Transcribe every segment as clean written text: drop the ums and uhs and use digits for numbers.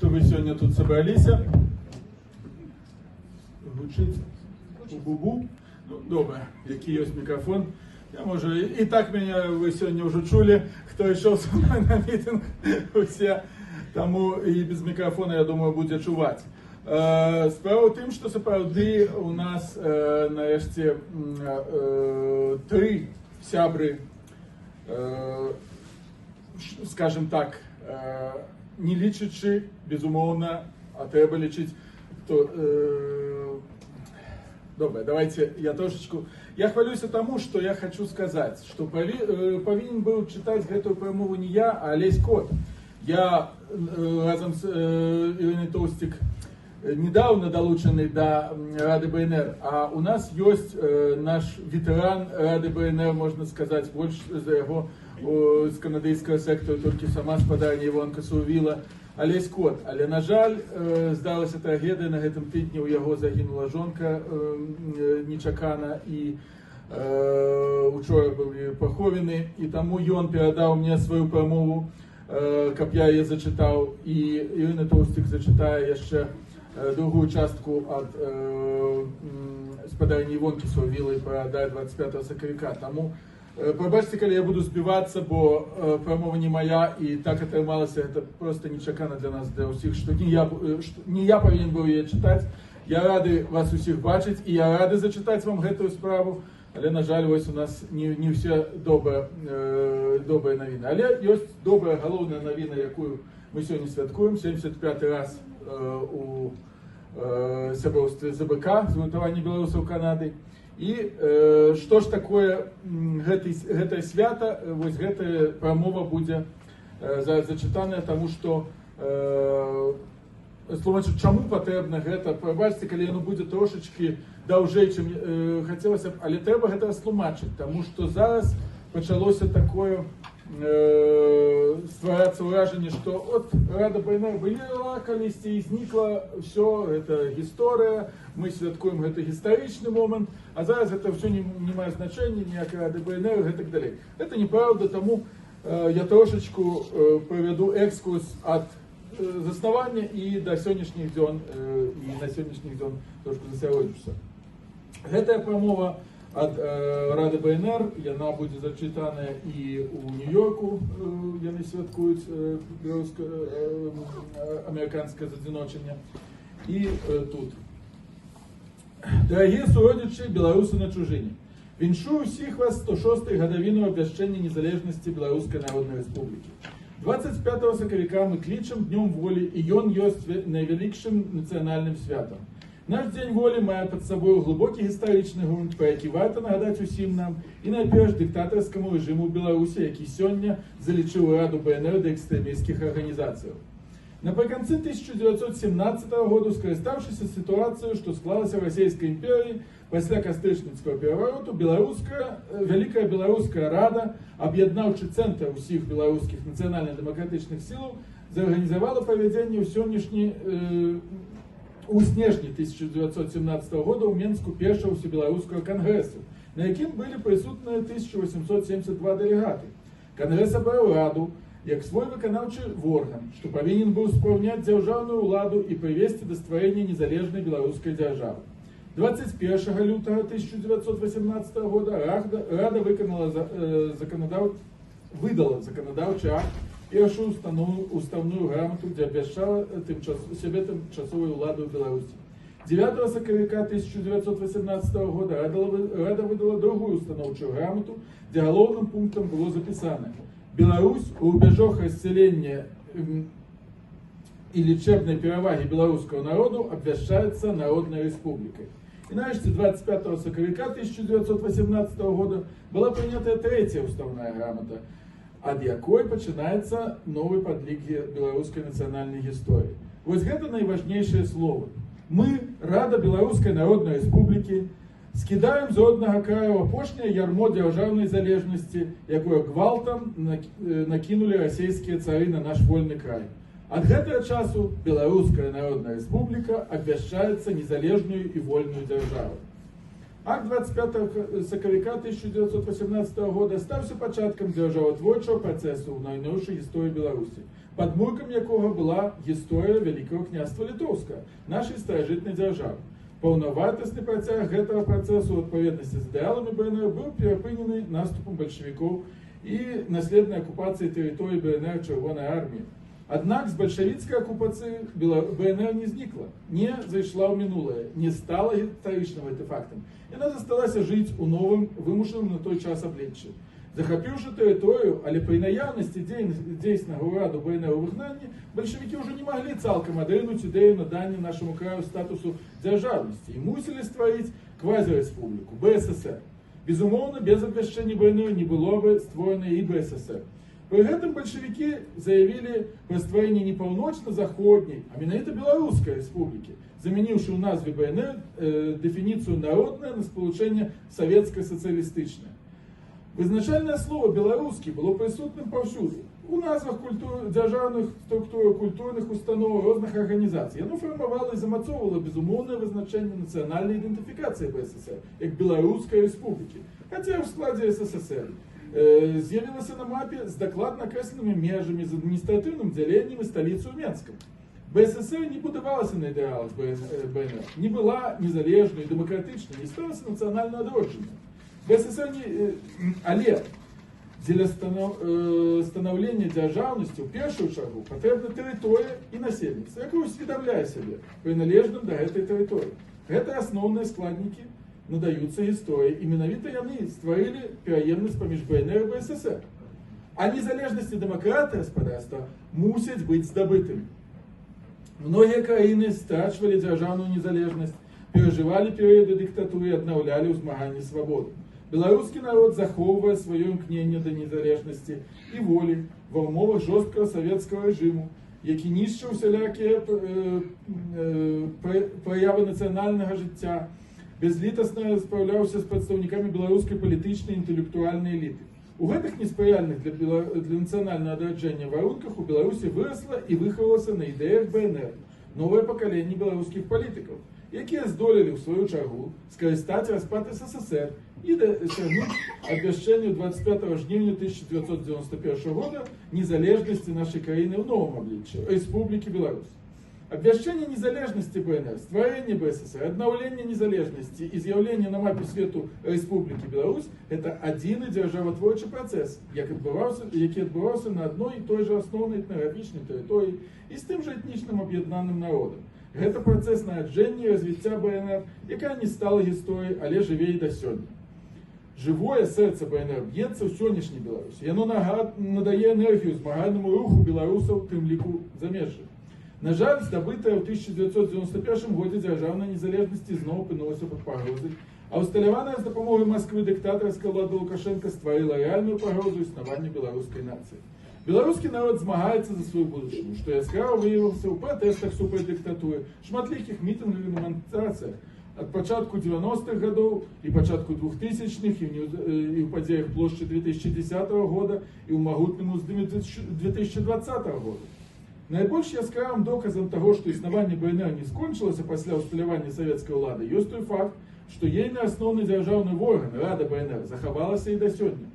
што вы сёння тут сабраліся. Гучыць бу-бу. Ну, добра, які ёсць мікрафон. Я можа і так мяне вы сёння ўжо чулі, хто ішоў са мной на мітынг, усе. Таму і без мікрафона, я думаю, будзе чуваць. Справа ў тым, што сапраўды у нас нарэшце тры сябры, скажем так, не лічачы, безумоўна, а трэба лічыць, то добра, давайте я трошачку. Я хвалююся таму, што я хочу сказаць, што павінен быў чытаць гэтую прамову не я, а Алесь Кот. Я разам з Ірынай Тоўсцік недавно далучаны да Рады БНР, а у нас ёсць наш ветэран Рады БНР, можна сказаць, больш за яго з канадыйскага сектару толькі сама спадарня Івонка Сувіла, Алесь Кот. Але, на жаль, здалася трагедыя на гэтым тыдні, у яго загінула жонка нечакана, і учора былі паховіны, і таму ён перадаў мне сваю прамову, каб я яе зачытаў, і Ірына Тоўсцік зачытае яшчэ другую частку ад спадарні Івонкі Сувілы пра дай 25 сакавіка. Таму прабачце, калі я буду збівацца, бо прамова не моя, і так атрымалася, гэта просто нечакана для нас, для ўсіх, што не я павінен быў яе чытаць. Я рады вас усіх бачыць, і я рады зачытаць вам гэтую справу, але, на жаль, вось у нас не ўсе добрыя навіны. Але ёсць добрая галоўная навіна, якую мы сёння святкуем, 75 раз у сяброўстве ЗБК, згуртаванне беларусаў Канады. І што ж такое гэтае свята, вось гэтая прамова будзе зараз зачытаная, таму што тлумачыць, чаму патрэбна гэта, прабачце, калі яно будзе трошачкі даўжэй, чым хацелася б, але трэба гэта растлумачыць, таму што зараз пачалося такое стварацца ўражанне, што от Рада БНР была калісьці і знікла, всё, гэта гісторыя, мы святкуем гэты гістарычны момант, а зараз гэта ўсё не мае значэння, ніякай Рады БНР і гэтак далей. Это неправда, таму я трошачку правяду экскурс ад заснавання і да сённяшніх дзён, і на сённяшніх дзён трошку засяроджуся. Гэтая прамова ад Рады БНР, яна будзе зачытаная і ў Нью-Йорку, яны святкуюць амерыканскае задзіночанне, і тут. Дарагія суродзічы беларусы на чужыне, віншую ўсіх вас 106-й гадавіну абвяшчэння незалежнасці Беларускай Народнай Рэспублікі. 25 сакавіка мы клічам Днём волі, і ён ёсць найвялікшым нацыянальным святам. Наш Дзень волі мае пад сабою глыбокі гістарычны грунт, пра які варта нагадаць усім нам і найперш дыктатарскаму рэжыму ў Беларусі, які сёння залічыў Раду БНР да экстрэмісцкіх арганізацыяў. Напрыканцы 1917 году, скарыстаўшыся сітуацыяй, што склалася ў Расійскай імперыі пасля кастрычніцкага перавароту, Вялікая Беларуская Рада, аб'яднаўчы цэнтр усіх беларускіх нацыянальна-дэмакратычных сілаў, зарганізавала правядзенне ў снежні 1917 года ў Менску першага ўсебеларускага кангрэсу, на якім былі прысутныя 1872 дэлегаты. Кангрэс абраў раду як свой выканаўчы орган, што павінен быў спраўняць дзяржаўную ўладу і прывесці да стварэння незалежнай беларускай дзяржавы. 21 лютага 1918 года Рада выдала заканадаўчы акт, першую уставную грамоту, дзе абвяшчала сябе тымчасовай уладай у Беларусі. 9 сакавіка 1918 года Рада выдала другую устаноўчую грамоту, дзе галоўным пунктам было запісана: «Беларусь у рубяжох рассялення і лічэбнай перавагі беларускага народу абвяшчаецца Народнай Рэспублікай». І нарэшце 25 сакавіка 1918 года была прынятая трэцяя уставная грамота, ад якой пачынаецца новы падлік беларускай нацыянальнай гісторыі. Вось гэта найважнейшыя словы. «Мы, Рада Беларускай Народнай Рэспублікі, скідаем з роднага краю апошняе ярмо дзяржаўнай залежнасці, якое гвалтам накінулі расійскія цары на наш вольны край. Ад гэтага часу Беларуская Народная Рэспубліка абвяшчаецца незалежную і вольную дзяржавай». Акт 25 сакавіка 1918 года стаўся пачаткам дзяржаватворчага працэсу ў найноўшай гісторыі Беларусі. Падмуркам якога была гісторыя Вялікага Княства Літоўскага, нашай старажытнай дзяржавы. Паўнавартасны працяг гэтага працэсу ў адпаведнасці з ідэаламі БНР быў перапынены наступам бальшавікоў і наследнай акупацыяй тэрыторыі БНР Чырвонай арміі. Аднак з бальшавіцкай акупацыі БНР не знікла, не зайшла ў мінулае, не стала гістарычным артэфактам. Яна засталася жыць у новым, вымушаным на той час абліччы. Захапіўшы тэрыторыю, але пры наяўнасці дзейснага ўраду БНР у выгнанні, бальшавікі ўжо не маглі цалкам адрынуць ідэю надання нашаму краю статусу дзяржаўнасці і мусілі стварыць квазірэспубліку БССР. Безумоўна, без абвяшчэння БНР не было бы створана і БССР. Пры гэтым бальшавікі заявілі пра стварэнне не паўночна-заходняй, а менавіта Беларускай рэспублікі, замяніўшы ў назве БНР дэфініцыю «народная» на спалучэнне «савецка-сацыялістычная». Вызначальнае слова «беларускі» было прысутным паўсюду. У назвах дзяржаўных структур, культурных устаноў, розных арганізацый. Яно фармавала і замацоўвала безумоўнае вызначэнне нацыянальнай ідэнтыфікацыі БССР як Беларускай рэспублікі, хаця ў складзе СССР. З'явілася на мапе з дакладна акрэсленымі межамі, з адміністратыўным дзяленнем і сталіцаю Менскам. БССР не будавалася на ідэалах БНР, не была незалежнай, дэмакратычнай, не ставілася нацыянальна адроджанай. БССР не, але дзеля станаўлення дзяржаўнасці ў першую чаргу патрэбна тэрыторыя і насельніцтва, якое усведамляе сябе прыналежным да гэтай тэрыторыі. Гэта асноўныя складнікі надаюцца гісторыі, і менавіта яны стварылі пераемнасць паміж БНР і БССР. А незалежнасць і дэмакратыя, спадарства, мусяць быць здабытымі. Многія краіны страчвалі дзяржаўную незалежнасць, перажывалі перыяды дыктатуры і аднаўлялі ў змаганні свабоду. Беларускі народ захоўвае сваё імкненне да незалежнасці і волі ва ўмовах жорсткага савецкага рэжыму, які нішчыў усялякія праявы нацыянальнага жыцця, бязлітасна спраўляўся з прадстаўнікамі беларускай палітычнай і інтэлектуальнай эліты. У гэтых неспрыяльных для нацыянальнага адраджэння варунках у Беларусі вырасла і выхавалася на ідэях БНР новае пакаленне беларускіх палітыкаў, якія здолелі ў сваю чаргу скарыстаць распад СССР і дасягнуць абвяшчэння 25 жніўня 1991 года незалежнасці нашай краіны ў новым абліччы Рэспублікі Беларусь. Абвяшчэнне незалежнасці БНР, стварэнне БССР, аднаўленне незалежнасці і з'яўленне на мапе свету Рэспублікі Беларусь — это адзіны дзяржаватворчы працэс, які адбываўся на адной і той жа асноўнай этнаграфічнай тэрыторыі і з тым жа этнічным аб'яднаным народам. Гэта працэс нараджэння і развіцця БНР, якая не стала гісторыяй, але жыве і да сёння. Жывое сэрца БНР б'ецца ў сённяшняй Беларусі. Яно надае энергію змагальнаму руху беларусаў, тым ліку замежжа. На жаль, здабытая ў 1991 годзе дзяржаўная незалежнасць зноў апынулася пад пагрозай, а усталяваная з дапамогай Масквы дыктатарская ўлада Лукашэнкі стварыла рэальную пагрозу існаванню беларускай нацыі. Беларускі народ змагаецца за сваю будучыню, што яскрава выявілася ў пратэстах супраць дыктатуры, шматлікіх мітынгах і дэманстрацыях ад пачатку 90-х гадоў і пачатку 2000-х, і ў падзеях плошчы 2010 года, і ў магутным уздыме 2020 года. Найбольш яскравым доказам таго, што існаванне БНР не скончылася пасля ўсталявання савецкай улады, ёсць той факт, што ейны асноўны дзяржаўны орган, Рада БНР, захавалася і да сёння.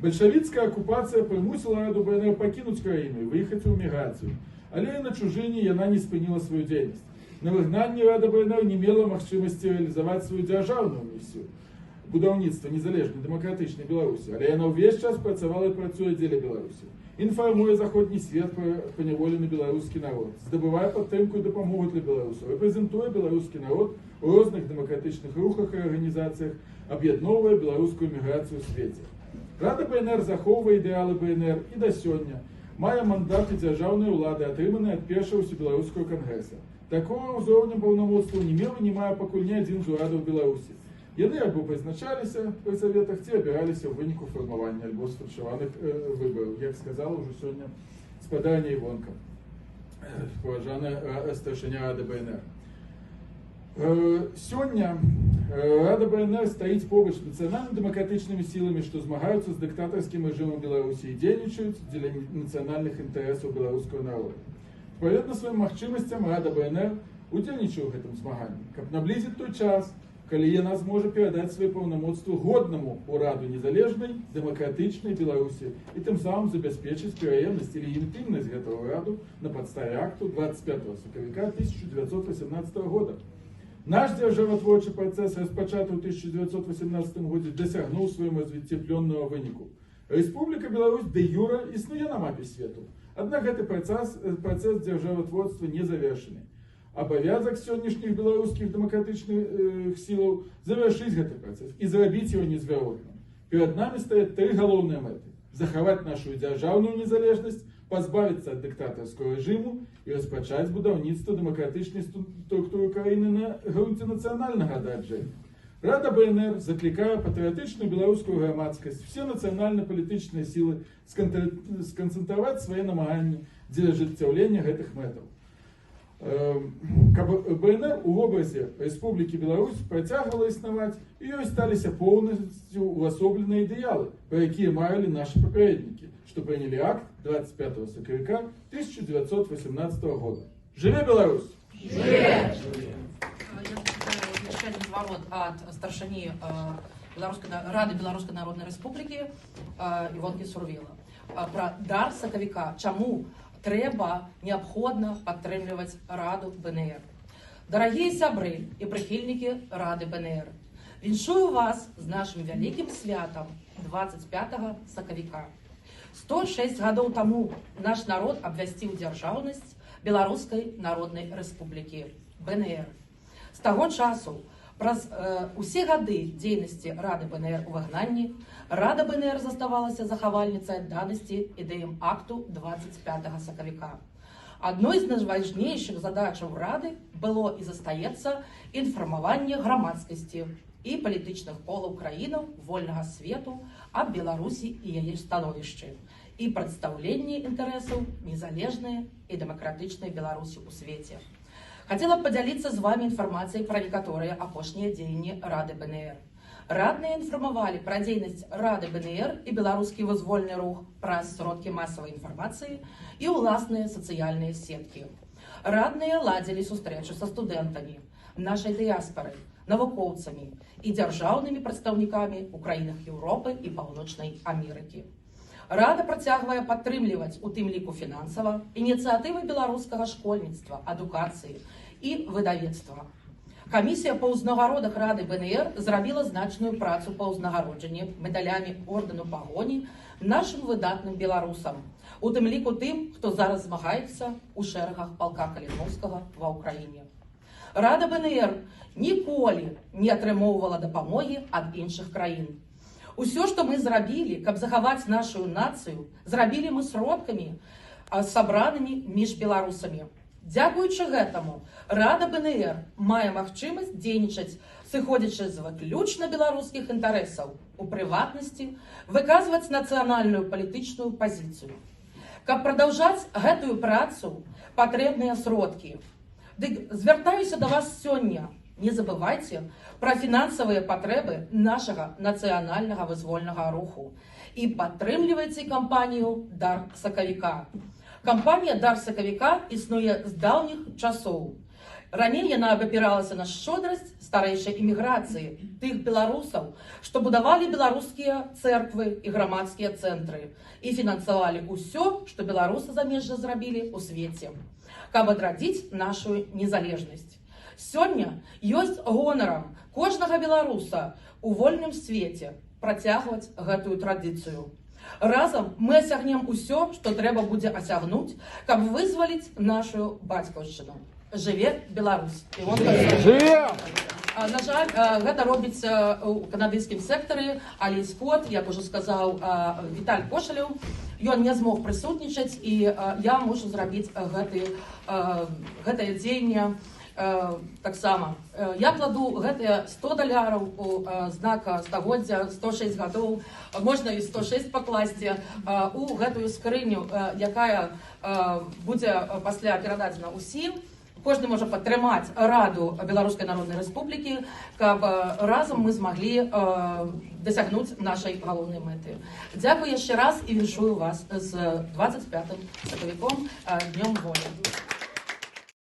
Бальшавіцкая акупацыя прымусіла Раду БНР пакінуць краіну і выехаць у эміграцыю. Але і на чужыне яна не спыніла сваю дзейнасць. На выгнанні Рада БНР не мела магчымасці рэалізаваць сваю дзяржаўную місію будаўніцтва незалежнай дэмакратычнай Беларусі, але яна ўвесь час працавала і працуе дзеля Беларусі. Інфармуе заходні свет пра паняволены беларускі народ, здабывае падтрымку і дапамогу для беларусаў, рэпрэзентуе беларускі народ у розных дэмакратычных рухах і арганізацыях, аб'ядноўвае беларускую эміграцыю ў свеце. Рада БНР захоўвае ідэалы БНР і да сёння, мае мандаты дзяржаўнай улады, атрыманыя ад першага ўсебеларускага кангрэса. Такога ўзроўню паўнамоцтваў не меў і не мае пакуль ні адзін з урадаў Беларусі. Яны альбо прызначаліся пры саветах, ці абіраліся ў выніку фармавання альбо сфальшаваных выбараў, як сказала ўжо сёння спадарня Івонка, паважаная старшыня Рады БНР. Сёння Рада БНР стаіць побач з нацыянальна-дэмакратычнымі сіламі, што змагаюцца з дыктатарскім рэжымам Беларусі і дзейнічаюць дзеля нацыянальных інтарэсаў беларускага народа. Адпаведна сваім магчымасцям Рада БНР удзельнічае ў гэтым змаганні, каб наблізіць той час, калі калі яна зможа перадаць свае паўнамоцтвы годнаму ўраду незалежнай дэмакратычнай Беларусі і тым самым забяспечыць пераемнасць і легітымнасць гэтага ўраду на падставе акту 25 сакавіка 1918 года. Наш дзяржаватворчы працэс, распачаты ў 1918 годзе, дасягнуў у сваім развіцці плённага выніку. Рэспубліка Беларусь дэ-юра існуе на мапе свету. Аднак гэты працэс дзяржаватворства не завершаны. Абавязак сённяшніх беларускіх дэмакратычных сілаў завяршыць гэты працэс і зрабіць его незваротным. Перад намі стаяць тры галоўныя мэты: захаваць нашу дзяржаўную незалежнасць, пазбавіцца ад дыктатарскага рэжыму і распачаць будаўніцтва дэмакратычнай структуры краіны на грунце нацыянальнага адраджэння. Рада БНР заклікае патрыятычную беларускую грамадскасць, все нацыянальна-палітычныя сілы сканцэнтраваць свае намаганні дзеля ажыццяўлення гэтых мэтаў. Каб БНР у вобразе Рэспублікі Беларусь працягвала існаваць і ёй сталіся поўнасцю увасобленыя ідэалы, пра якія марылі нашы папярэднікі, што прынялі акт 25 сакавіка 1918 года. Жыве Беларусь! Я зачытаю яшчэ адзін зварот ад старшыні Рады Беларускай Народнай Рэспублікі Івонкі Сурвіла пра Дар сакавіка. Чаму трэба, неабходна падтрымліваць Раду БНР? Дарагія сябры і прыхільнікі Рады БНР, віншую вас з нашым вялікім святам 25 сакавіка. 106 гадоў таму наш народ абвясціў дзяржаўнасць Беларускай Народнай Рэспублікі БНР. З таго часу праз усе гады дзейнасці Рады БНР у выгнанні Рада БНР заставалася захавальніцай адданасці ідэям акту 25 сакавіка. Адной з найважнейшых задачаў Рады было і застаецца інфармаванне грамадскасці і палітычных колаў краінаў вольнага свету аб Беларусі і яе становішчы і прадстаўленне інтарэсаў незалежнай і дэмакратычнай Беларусі ў свеце. Хацела б падзяліцца з вами інфармацыяй пра некаторыя апошнія дзеянні Рады БНР. Радныя інфармавалі пра дзейнасць Рады БНР і беларускі вызвольны рух праз сродкі масавай інфармацыі і ўласныя сацыяльныя сеткі. Радныя ладзілі сустрэчы са студэнтамі, нашай дыяспорай, навукоўцамі і дзяржаўнымі прадстаўнікамі ў краінах Еўропы і Паўночнай Амерыкі. Рада працягвае падтрымліваць, у тым ліку фінансава, ініцыятывы беларускага школьніцтва, адукацыі і выдавецтва. Камісія па ўзнагародах Рады БНР зрабіла значную працу па ўзнагароджанні медалямі ордэну Пагоні нашым выдатным беларусам, у тым ліку тым, хто зараз змагаецца ў шэрагах палка Каліноўскага ва Ўкраіне. Рада БНР ніколі не атрымоўвала дапамогі ад іншых краін. Усё, што мы зрабілі, каб захаваць нашу нацыю, зрабілі мы сродкамі, сабранымі між беларусамі. Дзякуючы гэтаму, Рада БНР мае магчымасць дзейнічаць, сыходзячы з выключна беларускіх інтарэсаў, у прыватнасці, выказваць нацыянальную палітычную пазіцыю. Каб прадаўжаць гэтую працу, патрэбныя сродкі. Дык звяртаюся да вас сёння. Не забывайце пра фінансавыя патрэбы нашага нацыянальнага вызвольнага руху і падтрымлівайце кампанію «Дар сакавіка». Кампанія «Дар сакавіка» існуе з даўніх часоў. Раней яна абапіралася на шчодрасць старэйшай эміграцыі, тых беларусаў, што будавалі беларускія цэрквы і грамадскія цэнтры і фінансавалі ўсё, што беларусы замежжа зрабілі ў свеце, каб адрадзіць нашу незалежнасць. Сёння ёсць гонарам кожнага беларуса у вольным свеце працягваць гэтую традыцыю. Разам мы асягнем усё, што трэба будзе асягнуць, каб вызваліць нашу бацькаўшчыну. Жыве Беларусь! Івонка Жыве! На жаль, гэта робіцца ў канадыйскім сектары, але Скот, як ужо сказаў Віталь Кошалеў, ён не змог прысутнічаць, і я мушу зрабіць гэтае дзеянне таксама. Я кладу гэтыя 100 даляраў у знак стагоддзя, 106 гадоў, можна і 106 пакласці у гэтую скрыню, якая будзе пасля перададзена ўсім. Кожны можа падтрымаць Раду Беларускай Народнай Рэспублікі, каб разам мы змаглі дасягнуць нашай галоўнай мэты. Дзякую яшчэ раз і віншую вас з 25 сакавіком, Днём волі.